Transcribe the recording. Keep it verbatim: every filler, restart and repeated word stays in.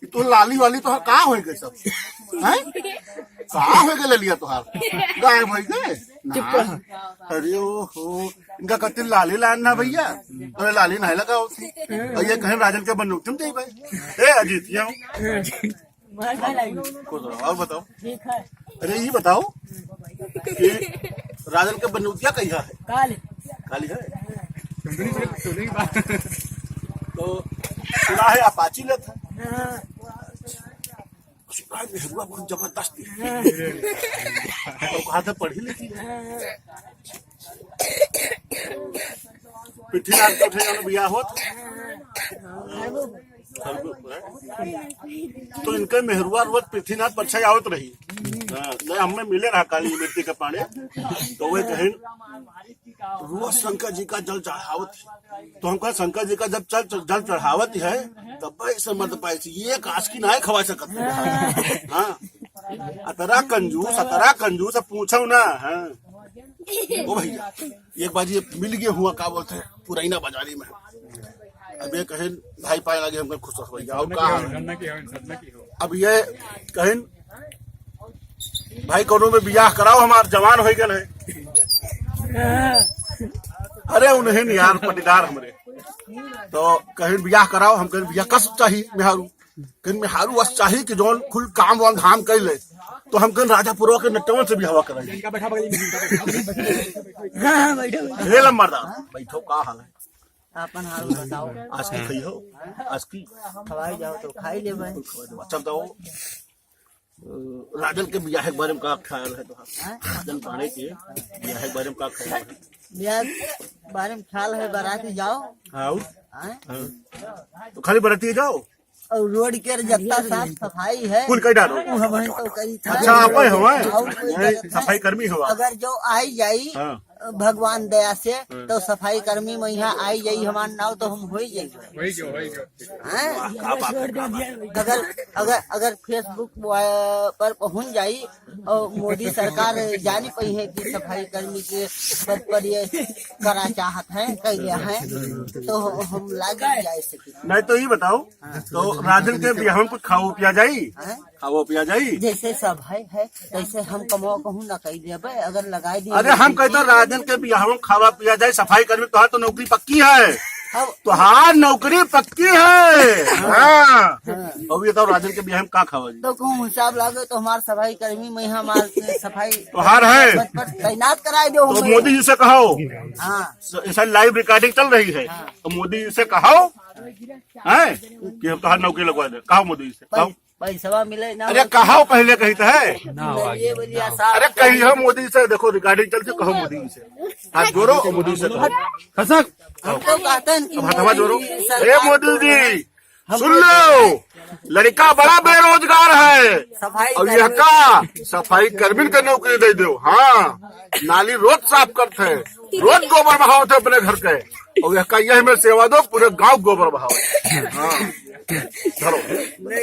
तो लाली वाली तोहार का होइ गए सब? हैं? का होइ गए ललिया तोहार? गायब होइ गए? ना। अरे ओ हो, इनका कहते लाली लान ना भैया, अरे लाली नहीं लगाओ थी। और ये कहें राजन के बंदूक तुम दे भाई। ए अजीत, यहाँ आओ। खुश रहो, और बताओ। ठीक है। अरे ये बताओ कि राजन के बंदूकिया कहिया है? काल। काल है? तो सुना है अपाची लेत है। हाँ। सुना है मेहरुआ बहुत जबरदस्त है। हाँ। और कहा था पढ़ी लिखी है। हाँ। पृथ्वीनाथ के उठे जानो बियाह होत। हाँ। तो इनके मेहरुआ रोज पृथ्वीनाथ पर छे आवत रही। हाँ, नहीं, हमें मिले रहा काली मिट्टी के पांडे, तो वह कहें रोज शंकर जी का जल चढ़ावत है। तो हम कहा शंकर जी का जब जल, जल चढ़ावत है, तब भाई से मत पाए से, ये कास की ना खवा सकत है। हाँ, अतरा कंजूस, अतरा कंजूस, अब पूछो ना। हाँ, ओ भैया, एक बार ये मिल गए हुआ, का बोलते हैं, पुरैना बाजारी में। अब ये कहें भाई पाए लगे, हमको खुश हो भैया। और का है? अब ये कहें भाई कोनो में बियाह कराओ, हमार जवान हो गए हैं। अरे उन्हें नहीं यार, पटीदार हमरे तो कहें बियाह कराओ, हम कहें बियाह कस चाहिए मेहारू, कहें मेहारू बस चाहिए कि जौन कुल काम वाम धाम कर ले, तो हम कहें राजा पुरवा के नटवन से बियाह कराई। हाँ, हाँ, बैठो, बैठो। हे लंबरदार, बैठो, का हाल है? अपन हाल बताओ। आज की खाई हो? आज की? खवाई जाओ तो खाई ले भाई। अच्छा बताओ, अ, राजन के बियाह के बारे में का ख्याल है तो? हाँ? राजन पांडे के बियाह के बारे में का ख्याल है? बियाह के बारे में ख्याल है, बाराती जाओ। हाँ, और? हाँ? हाँ। तो खाली बाराती जाओ? और रोड के जितना साफ सफाई है, कुल कई डालो। वो हम ही तो करी था। अच्छा, आप ही हवा? और कोई नहीं, करत है? सफाई कर्मी हवा। अगर जो आई जाई, हाँ। भगवान दया से, हाँ। तो सफाई कर्मी में यहाँ आई जाई, हमार नाव तो हम हो ही जाई। वही जो, वही जो। हाँ? वाह, क्या बात है, क्या बात है। अगर, अगर, अगर Facebook पर पहुँच जाई और मोदी सरकार जानी पई है कि सफाई कर्मी के पद पर ये करा चाहत है, कैले है, तो हम लाग जाए सके। नहीं तो ये बताओ, तो राजन के बियाह में कुछ खाओ पिया जाई? हैं? खाओ पिया जाई? जैसे सब है, है, तैसे हम कमाओ कहूँ ना कही देबे, अगर लगाई दिए अरे हम कहते राजन के बियाह में खावा पिया जाई, सफाई कर्मी, तोहार तो नौकरी पक्की है। अब तोहार नौकरी पक्की है। हाँ। हाँ। अब ये तो राजन के बियाह में का खावा जी? तो कहूँ हिसाब लागे तो हमार सफाई कर्मी में हमार सफाई तोहार है। पद पर तैनात कराई दो तो हमें। मोदी जी से कहो। हाँ। स-, ऐसा live recording चल रही है। हाँ। तो मोदी जी से कहो, हैं, कि हम तोहार नौकरी लगवा दे। कहो मोदी जी से, कहो। पैसवा मिले ना अरे हो। कहो पहले कही तो है। ना हो ये आगे। बोलिए ना हो। साहब। अरे कही हो मोदी से, देखो recording चलती, कहो मोदी जी से। हाथ जोड़ो और मोदी जी से कहो। खसक। हम तो कहते हैं कि अब हथवा जोड़ो। मोदी सरकार ए मोदी जी, हम सुन लो, लड़का बड़ा बेरोजगार है सफाई और यह कर्मी। का सफाई कर्मी के नौकरी दे दो। हाँ, नाली रोज साफ करते हैं, रोज गोबर बहावते हैं अपने घर के, और यह का यह में सेवा दो, पूरे गांव गोबर बहाओ। हाँ, चलो। नहीं,